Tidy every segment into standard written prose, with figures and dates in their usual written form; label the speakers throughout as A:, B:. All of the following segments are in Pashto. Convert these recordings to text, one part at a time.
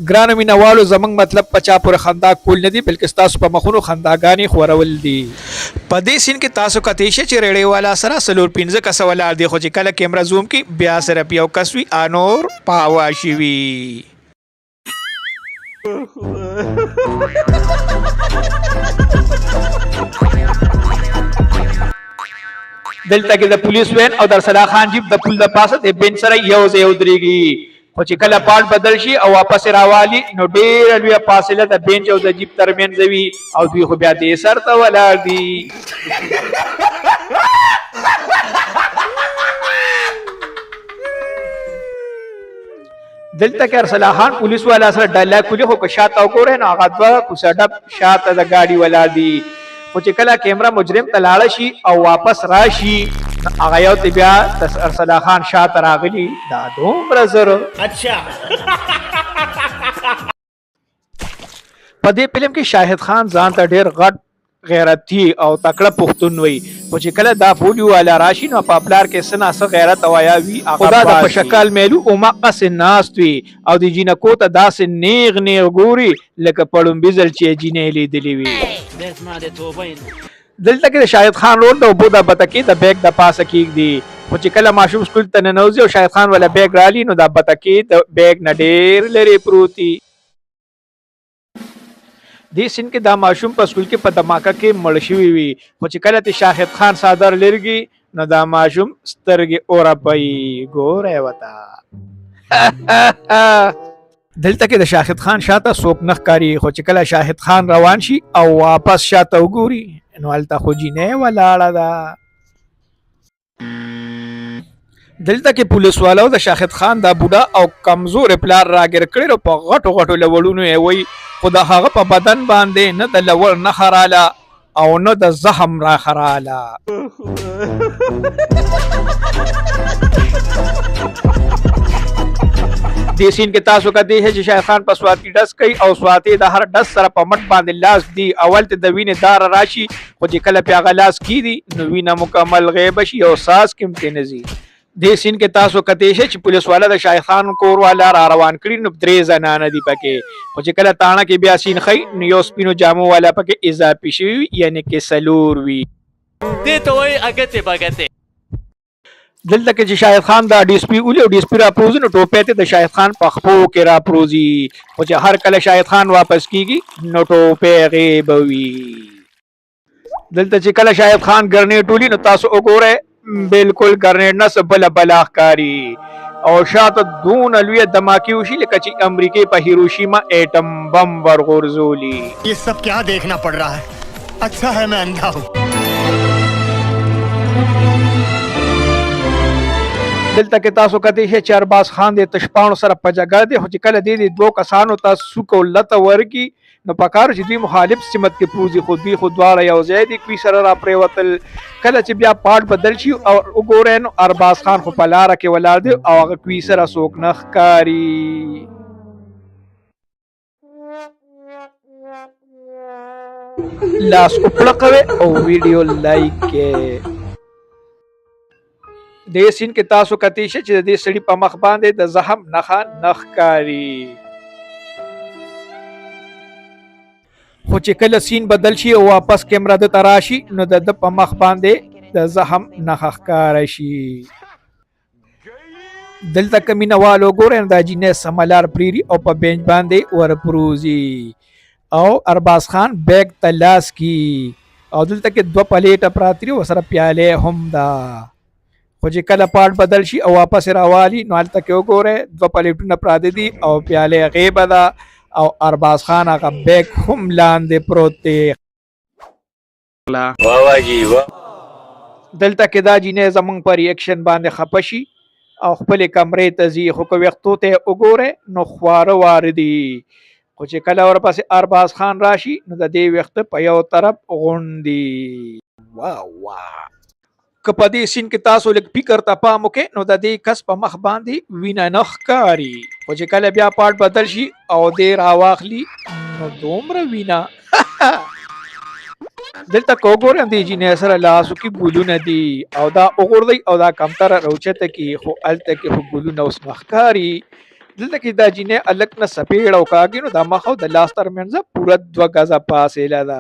A: ګرانو مینوالو، زمونږ مطلب په چا پورې خندا کول نه دي، بلکې ستاسو په مخونو خنداګانې خورول دي. په دې سین کې تاسو کتی شئ چې ریړې والا سره څلور پنځه کسه ولاړ دي، خو چې کله کیمره زوم کړي بیا صرف یو کس وي او نور پاواشي وي. دلته کې د پولیس وین او د ارسلا خان جیپ د پول د پاسه د بنچ سره یو ځای ودرېږي، خو چې کله پارټ بدل شي او واپس راوالي نو ډېره لویه فاصله د بنچ او د جیپ ترمنځ وي او دوی خو بیا دې سر ته ولاړ دي. دلته کې ارسلا خان پولیس والا سره ډایلاګ کولی، خو که شاته وګورئ نو هغه دوه کوڅه ډب شاته د ګاډي ولاړ دي، خو چې کله کیمره مجرم ته لاړه شي او واپس راشي نو هغه یو ته بیا د ارسلا خان شاته راغلي دا دومره زر. اچھا، په دې فلم کې شاهد خان ځان ته ډیر غټ، غیرتی او تکړه پښتون وي، خو چې کله دا پولیو والا راشي نو په پلار کې څه نا څه غیرت او حیا وي هغه خدا د پشکال میلو او مقص ناست وي او د جینکو ته داسې نیغ نیغ ګوري لکه په ړومبي ځل چې یې جینۍ لیدلې وي. دلته کې د شاهد خان رول د اوبو د بتکې د بیګ د پاسه کیږدي، خو چې کله ماشوم سکول ته ننوځي او شاهد خان ولا بیګ رالي نو دا بتکې د بیګ نه ډیر لرې پروتي. دې سین کې دا ماشوم په سکول کې په دماکه کې مړ شوی وي، خو چې کله ته شاهد خان څادر لرګي نو دا ماشوم سترګې اورپوي، ګوره وته. دلته کې د شاهد خان شاته څوک نه ښکاري، خو چې کله شاهد خان روان شي او واپس شاته وګوري نو هلته خو جینۍ ولاړه ده. دلته کې پولیس والو د شاهد خان دا بوډا او کمزور پلار راګر کړی او په غټو غټو لوړونو یې وایي، خو د هغه په بدن باندې نه د لوړ نښه راله او نه د زخم راخه راله. دې سین کې تاسو کدی چې شاهد خان په سواتي ډس کوي او سواتي د هر ډس سره په مټ باندې لاس دی، اول ته د وینې دار راشي، خو چې کله په هغه لاس کیدي نو وینه مکمل غیب شي او ساس کې هم ترې نه ځي. دې سین کې تاسو کتی شئ چې پولیس والا د شاهد خان کور والا را روان کړي نو درې زنانه دي پکې، خو چې کله تاڼه کې بیا سین ښیي نو یو سپینو جامو والا پکې اضافي شوي وي، یعنې کې څلور وي.
B: دې ته وایي اګتې بګتې.
A: دلته کې چې شاهد خان دا ډي اس پي ولي او ډي اس پي راپروزي نو ټوپی ته د شاهد خان په خپو کې راپروزي، خو چې هر کله شاهد خان واپس کیږي نو ټوپی غیب وي. دلته چې کله شاهد خان ګرنیټ ولي نو تاسو وګورئ، بالکل ګرنیټ نه څه بله بلا ښکاري او شاته دونه لویه دماکې وشي لکه چې امریکې په هیروشیما ایټم بم ورغورځولي.
C: یہ سب کیا دیکھنا پڑ رہا ہے؟ اچھا ہے میں اندھا ہوں.
A: دلته کې تاسو کتی شئ چې ارباز خان د تشپانو سره په جګړه دی، خو چې کله دې دې دوو کسانو ته سوک او لته ورکي نو پکار چې دوی مخالف سمت کې پروزي، خو دوی خو دواړه یو ځای دي کوي سره را پرېوتل. کله چې بیا پاټ بدل شي او وګورئ نو ارباز خان خو په لاره کې ولاړ دی او هغه کوي سره څوک نه ښکاري. لاس وپړقوي او ویډیو لایک کړئ. دې سین کې تاسو کتی شئ چې د دې سړي په مخ باندې د زخم نښه نه ښکاري، خو چې کله سین بدل شي او واپس کیمره د ته راشي نو د ده په مخ باندې د زخم نښه ښکاره شي. دلته که مینه والو ګورئ نو دا جینۍ سمه لار پرېږدي او په بینچ باندې ورپروزي او ارباز خان بیګ ته لاس کی او دلته کې دوه پلیټه پراته دي، ورسره پیاله هم ده، خو چې کله پاټ بدل شي او واپس یې راوالي نو هلته کې وګورئ دوه پلیټونه پراته دي او پیاله غیبه ده او ارباز خان هغه بیګ هم لاندې پروت دی. دلته کې دا جینۍ زمونږ په ریاکشن باندې خپه شي او خپلې کمرې ته ځي، خو که ویښتو ته یې وګورئ نو خواره واره دي، خو چې کله ورپسې ارباز خان راشي نو د دې ویښته په یو طرف غونډ دي. واه واه، که په دې سین کې تاسو لږ فکر ته پام وکړئ نو د دې کس په مخ باندې وینه نه ښکاري، خو چې کله بیا پاټ بدل شي او دی راواخلي نو دومره وینه. دلته که وګورئ دې جینۍ سره لاسو کې ګلونه دي او دا وغورځوي او دا کمتره راوچته کړي، خو هلته کې خو ګلونه اوس نه ښکاري. دلته کې دا جینۍ هلک نه څپېړه وکاږي نو د مخ او د لاس ترمنځ پوره 2 ګزه فاصله ده.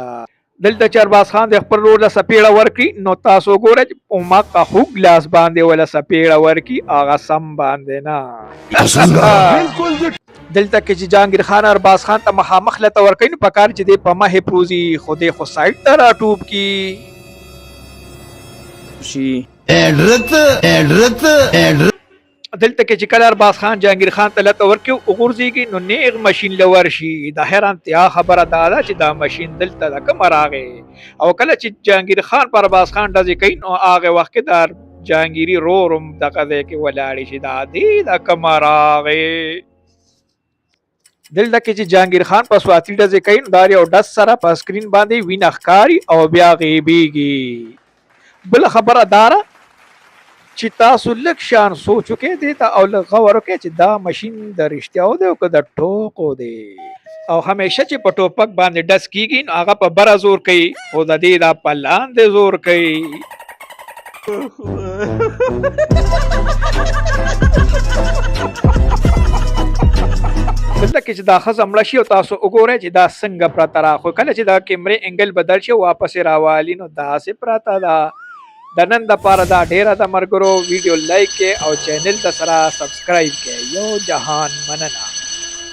A: دلته چې ارباز خان د خپل ورور له څپېړه ورکړي نو تاسو وګورئ چې په مخه خوږ لاس باندې وله څپېړه ورکړي، هغه سم باندې نه. دلته کې چې جهانګیر خان ارباز خان ته مخامخ لته ورکوي نو پکار چې دی په مخې پروزي، خو دی خو سایډ ته راټوپ کړي. دلته کې چې کله ارباز خان جهانګیر خان ته لته ورکړي وغورځېږي نو نیغ ماشین له ورشي. د حیرانتیا خبره دا ده چې دا ماشین دلته د کومه راغی، او کله چې جهانګیر خان پر ارباز خان ډزې کوي نو هغه وخت کې د جهانګیري رور هم دغه ځای کې ولاړ شي، دا دی د کومه راغی. دلته کې چې جهانګیر خان په سواتي ډزې کوي نو دا یو ډز سره په سکرین باندې وینه ښکاري او بیا غیبیږي. بله خبره دا ده چې تاسو لږ شان سوچ وکړئ دې ته او لږ غور وکړئ چې دا ماشین د رښتیاو دی او که د ټوکو دی. او همیشه چې په ټوپک باندې ډز کیږي نو هغه په بره زور کوي، خو د دې دا په لاندې زور کوي. دلته کې چې دا ښځه مړه شي او تاسو وګورئ چې دا څنګه پرته را، خو کله چې دا کیمرې انګل بدل شي او واپس یې راوالي نو داسې پرته ده. د نن دپاره دا ډېره ده ملګرو، ویډیو لایک کړئ او چینل ته سره سبسکرایب کړئ. یو جهان مننه.